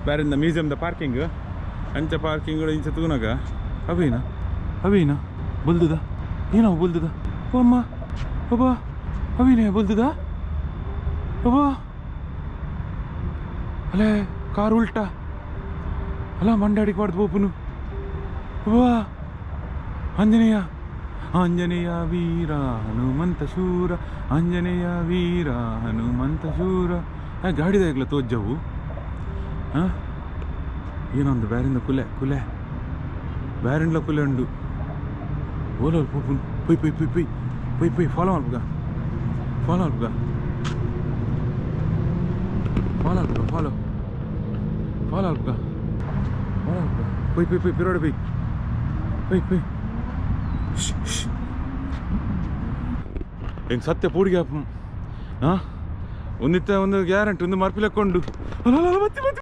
ಬ್ಯಾರಿಂದ ಮ್ಯೂಸಿಯಮ್ದ parking. ಅಂಚ parking ಇಂಚ ತೂನಗ ಅವೇನ ಅವೇನ ಬುಲ್ದುದ ಏನೋ ಬುಲ್ದುದ ಅಮ್ಮ ಅಬ್ಬಾ ಅವೇನೇ ಬುಲ್ದುದ ಅಬ್ಬಾ ಅಲೆ ಕಾರ್ ಉಲ್ಟಾ ಅಲ್ಲ ಮಂಡಾಡಿಗೆ ಹೊಡೆದು ಪೋಪುನು. ವಾ ಆಂಜನೇಯ ಆಂಜನೇಯ ವೀರ ಹನುಮಂತ ಶೂರ ಆಂಜನೇಯ ವೀರ ಹನುಮಂತ ಶೂರ. ಗಾಡಿದಾಗಲ ತೋಜ್ಜವು. ಹಾಂ ಏನೊಂದು ಬ್ಯಾರಿಂದ ಕುಲೆ ಕುಲೆ ಬ್ಯಾರಿಂಡ್ಲ ಕುಲೆ ಉಂಡು. ಓಲೋ ಪೋಪುನು ಪೊಯ್ ಪೊಯ್ ಪೊಯ್ ಪೊಯ್ ಪೊಯ್ ಪೊಯ್ ಫಾಲೋ ಮಲ್ಪುಗ ಫಾಲೋ ಮಲ್ಪುಗ ಫಾಲೋ ಮಲ್ಪುಗ ಫಾಲೋ ಫಾಲೋ ಮಲ್ಪುಗ ಫಾಲೋ ಮಲ್ಪುಗ ಪೊಯ್ ಪೊಯ್ ಪೊಯ್ ಪಿರೋಡೆ ಪೊಯ್ ಪೊಯ್ ಪೊಯ್. ಎಂಕ್ ಸತ್ಯ ಪೂಡಿಗೆ ಹಾಂ ಒಂದಿತ್ತ ಒಂದು ಗ್ಯಾರಂಟಿ ಒಂದು ಮರ್ಪಿಲಕ್ಕೊಂಡು.